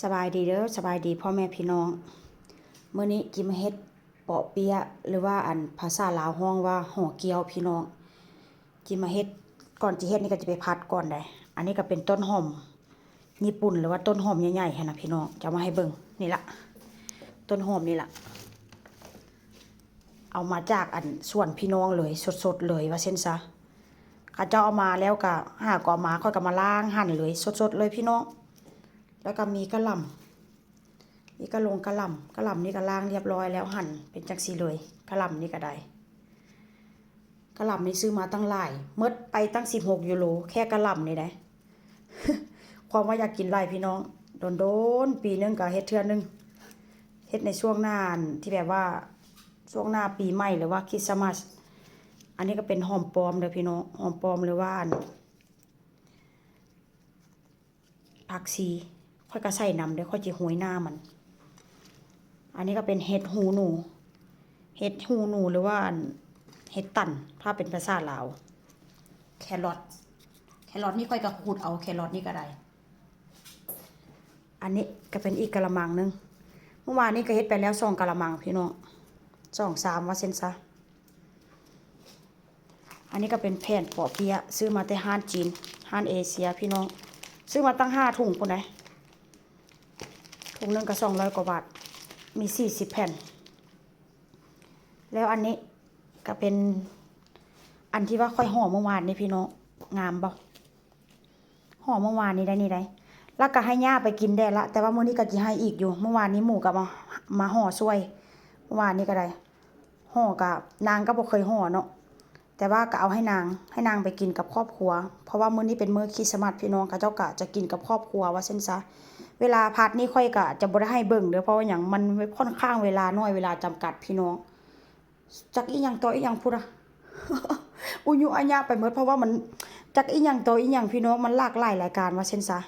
ສະບາຍດີເດີ ສະບາຍດີພໍ່ແມ່ພີ່ນ້ອງ. ມື້ນີ້ຈິມາເຮັດເປາະເປຍະ ຫຼືວ່າອັນພາສາລາວຮ້ອງວ່າຫໍ່ກ້ຽວພີ່ນ້ອງ. ຈິມາເຮັດ ກ່ອນຊິເຮັດນີ້ກໍຈະໄປຜັດກ່ອນໃດ໋. ອັນນີ້ກໍເປັນຕົ້ນຫອມຍີ່ປຸ່ນ ຫຼືວ່າຕົ້ນຫອມໃຫຍ່ໆຫັ້ນນະພີ່ນ້ອງ ຈະເອົາມາໃຫ້ເບິ່ງ. ນີ້ລະ ຕົ້ນຫອມນີ້ລະ ເອົາມາຈາກອັນສວນພີ່ນ້ອງເລີຍ ສົດໆເລີຍວ່າຊັ້ນຊະ. ເຂົາເຈົ້າເອົາມາແລ້ວກໍຫາກໍເອົາມາ ຂ້ອຍກໍມາລ້າງ ຫັ່ນເລີຍ ສົດໆເລີຍພີ່ນ້ອງ. ແລ້ວກໍມີກະຫຼ່ຳ ນີ້ກະຫຼົງກະຫຼ່ຳ ກະຫຼ່ຳນີ້ກະລ້າງລຽບຮ້ອຍແລ້ວ ຫັ່ນເປັນຈັ່ງຊີ້ເລີຍ. ກະຫຼ່ຳນີ້ກະໄດ້ ກະຫຼ່ຳນີ້ຊື້ມາຕັ້ງຫຼາຍ ໝົດໄປຕັ້ງສິບຫົກຢູໂຣ ແຄ່ກະຫຼ່ຳນີ້ໄດ໋. ຄວາມວ່າຢາກກິນຫຼາຍພີ່ນ້ອງ ດົນໆ ປີໜຶ່ງກະເຮັດເທື່ອໜຶ່ງ ເຮັດໃນຊ່ວງໜ້າອັນທີ່ແບບວ່າ ຊ່ວງໜ້າປີໃໝ່ ຫຼືວ່າຄຣິສຕະມັດ. ອັນນີ້ກະເປັນຫອມປ້ອມເດີພີ່ນ້ອງ ຫອມປ້ອມ ຫຼືວ່າອັນ ຜັກຊີ ຂ້ອຍກະໃສ່ນຳເດີ ຂ້ອຍຊິໂຮຍໜ້າມັນ. ອັນນີ້ກະເປັນເຫັດຫູໜູ ເຫັດຫູໜູ ຫຼືວ່າອັນເຫັດຕັນ ຖ້າເປັນພາສາລາວ. ແຄຣອດ ແຄຣອດນີ້ຂ້ອຍກະຂູດເອົາ ແຄຣອດນີ້ກະໄດ້. ອັນນີ້ກະເປັນອີກກະລະມັງໜຶ່ງ ມື້ວານນີ້ກະເຮັດໄປແລ້ວສອງກະລະມັງພີ່ນ້ອງ ສອງສາມວ່າຊັ້ນຊະ. ອັນນີ້ກະເປັນແຜ່ນເປາະເປຍະ ຊື້ມາແຕ່ຮ້ານຈີນ ຮ້ານເອເຊຍພີ່ນ້ອງ ຊື້ມາຕັ້ງຫ້າຖົງພຸ້ນໃດ໋ ຖົງໜຶ່ງກະສອງຮ້ອຍກວ່າບາດ ມີສີ່ສິບແຜ່ນ. ແລ້ວອັນນີ້ກະເປັນອັນທີ່ວ່າຂ້ອຍຫໍ່ມື້ວານນີ້ພີ່ນ້ອງ ງາມບໍ່? ຫໍ່ມື້ວານນີ້ໄດ໋ ນີ້ໄດ໋ ແລ້ວກະໃຫ້ຍ່າໄປກິນແດ່ລະ ແຕ່ວ່າມື້ນີ້ກະຊິໃຫ້ອີກຢູ່. ມື້ວານນີ້ໝູກະມາ ມາຫໍ່ຊ່ວຍ ມື້ວານນີ້ກະໄດ້ ຫໍ່ກະ ນາງກະບໍ່ເຄີຍຫໍ່ເນາະ ແຕ່ວ່າກະເອົາໃຫ້ນາງ ໃຫ້ນາງໄປກິນກັບຄອບຄົວ ເພາະວ່າມື້ນີ້ເປັນມື້ຄຣິສຕະມັດພີ່ນ້ອງ ເຂົາເຈົ້າກະຈະກິນກັບຄອບຄົວວ່າຊັ້ນຊະ. ເວລາຜັດນີ້ຂ້ອຍກະຈະບໍ່ໄດ້ໃຫ້ເບິ່ງເດີ ເພາະວ່າຫຍັງ ມັນຄ່ອນຂ້າງເວລາໜ້ອຍ ເວລາຈຳກັດພີ່ນ້ອງ. ຈັກອີ່ຫຍັງຕໍ່ອີ່ຫຍັງພຸ້ນນະ ອຸຍຸອາຍະໄປໝົດ ເພາະວ່າມັນຈັກອີ່ຫຍັງຕໍ່ອີ່ຫຍັງພີ່ນ້ອງ ມັນຫຼາກຫຼາຍລາຍການວ່າຊັ້ນຊະ.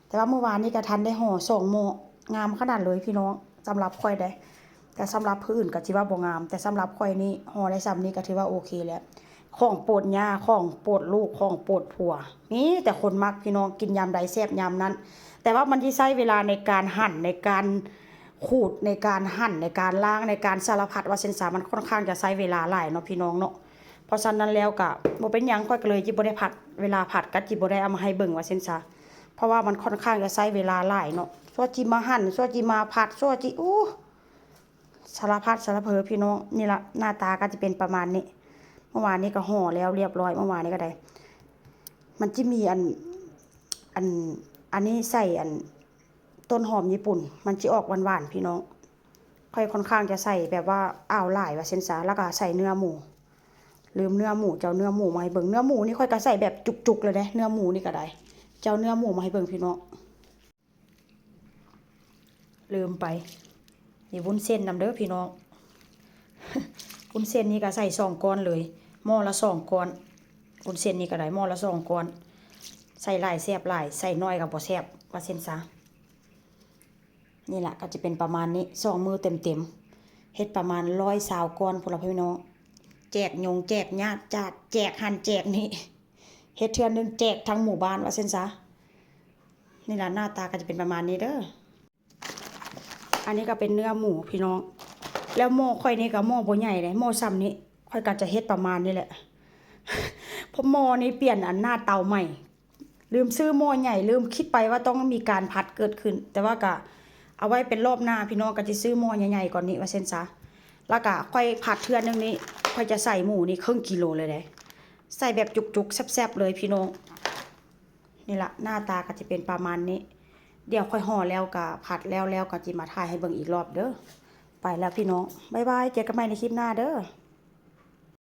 ແຕ່ວ່າມື້ວານນີ້ກະທັນໄດ້ຫໍ່ສອງໝໍ້ ງາມຂະໜາດເລີຍພີ່ນ້ອງ ສຳລັບຂ້ອຍເດ້. ແຕ່ສຳລັບຜູ້ອື່ນກະຊິວ່າບໍ່ງາມ ແຕ່ສຳລັບຂ້ອຍນີ້ຫໍ່ໄດ້ຊ່ຳນີ້ກະຖືວ່າໂອເຄແລ້ວ. ຂອງໂປດຍ່າ ຂອງໂປດລູກ ຂອງໂປດຜົວ ມີແຕ່ຄົນມັກພີ່ນ້ອງ ກິນຍາມໃດແຊບຍາມນັ້ນ. ແຕ່ວ່າມັນຊິໃຊ້ເວລາໃນການຫັ່ນ ໃນການຂູດ ໃນການຫັ່ນ ໃນການລ້າງ ໃນການສາລະພັດວ່າຊັ້ນຊະ ມັນຄ່ອນຂ້າງຈະໃຊ້ເວລາຫຼາຍເນາະພີ່ນ້ອງເນາະ. ເພາະສະນັ້ນແລ້ວກະບໍ່ເປັນຫຍັງ ຂ້ອຍກະເລີຍຊິບໍ່ໄດ້ຜັດ ເວລາຜັດກະຊິບໍ່ໄດ້ເອົາມາໃຫ້ເບິ່ງວ່າຊັ້ນຊະ ເພາະວ່າມັນຄ່ອນຂ້າງຈະໃຊ້ເວລາຫຼາຍເນາະ ຊົ່ວຊິມາຫັ່ນ ຊົ່ວຊິມາຜັດ ຊົ່ວຊິ ໂອ້ ສາລະພັດສາລະເພີພີ່ນ້ອງ. ນີ້ລະ ໜ້າຕາກະຈະເປັນປະມານນີ້. ເມື່ອວານນີ້ກະຫໍ່ແລ້ວລຽບຮ້ອຍ ເມື່ອວານນີ້ກະໄດ້ ມັນຈະມີອັນ ອັນ ອັນນີ້ໃສ່ອັນຕົ້ນຫອມຍີ່ປຸ່ນ ມັນຈະອອກຫວານໆພີ່ນ້ອງ. ຂ້ອຍຄ່ອນຂ້າງຈະໃສ່ແບບວ່າອາວຫຼາຍວ່າຊັ້ນຊະ ແລ້ວກະໃສ່ເນື້ອໝູ ລືມເນື້ອໝູ ຈະເອົາເນື້ອໝູມາໃຫ້ເບິ່ງ. ເນື້ອໝູນີ້ຂ້ອຍກະໃສ່ແບບຈຸກໆເລີຍເດ້ ເນື້ອໝູນີ້ກະໄດ້ ຈະເອົາເນື້ອໝູມາໃຫ້ເບິ່ງພີ່ນ້ອງ. ລືມໄປ ມີວຸ້ນເສັ້ນນຳເດີພີ່ນ້ອງ. ວຸ້ນເສັ້ນນີ້ກະໃສ່ສອງກ້ອນເລີຍ ໝໍ້ລະສອງກ້ອນ. ວຸ້ນເສັ້ນນີ້ກະໄດ້ ໝໍ້ລະສອງກ້ອນ ໃສ່ຫຼາຍແຊບຫຼາຍ ໃສ່ໜ້ອຍກະບໍ່ແຊບວ່າຊັ້ນຊະ. ນີ້ລະກະຈະເປັນປະມານນີ້ ສອງມື້ເຕັມໆ ເຮັດປະມານຮ້ອຍຊາວກ້ອນພຸ້ນລະພີ່ນ້ອງ. ແຈກຍົງແຈກຍາດຈາດ ແຈກຫັ້ນແຈກນີ້ ເຮັດເທື່ອໜຶ່ງແຈກທັງໝູ່ບ້ານວ່າຊັ້ນຊະ. ນີ້ລະ ໜ້າຕາກະຈະເປັນປະມານນີ້ເດີ. ອັນນີ້ກະເປັນເນື້ອໝູພີ່ນ້ອງ. ແລ້ວໝໍ້ຂ້ອຍນີ້ກະໝໍ້ບໍ່ໃຫຍ່ເດ້ ໝໍ້ຊ່ຳນີ້ ຂ້ອຍກະຈະເຮັດປະມານນີ້ແຫຼະ. ເພາະໝໍ້ນີ້ປ່ຽນອັນໜ້າເຕົາໃໝ່ ລືມຊື້ໝໍ້ໃຫຍ່ ລືມຄິດໄປວ່າຕ້ອງມີການຜັດເກີດຂຶ້ນ ແຕ່ວ່າກະເອົາໄວ້ເປັນລອບໜ້າພີ່ນ້ອງ ກະຊິຊື້ໝໍ້ໃຫຍ່ໆກ່ອນນີ້ວ່າຊັ້ນຊະ. ແລ້ວກະຂ້ອຍຜັດເທື່ອໜຶ່ງນີ້ ຂ້ອຍຈະໃສ່ໝູນີ້ເຄິ່ງກິໂລເລີຍເດ້ ໃສ່ແບບຈຸກໆແຊບໆເລີຍພີ່ນ້ອງ. ນີ້ລະ ໜ້າຕາກະຈະເປັນປະມານນີ້. ດຽວຂ້ອຍຫໍ່ແລ້ວກະ ຜັດແລ້ວແລ້ວກະຊິມາຖ່າຍໃຫ້ເບິ່ງອີກລອບເດີ. ໄປແລ້ວພີ່ນ້ອງ ບາຍບາຍ ເຈີກັນໃໝ່ໃນຄລິບໜ້າເດີ.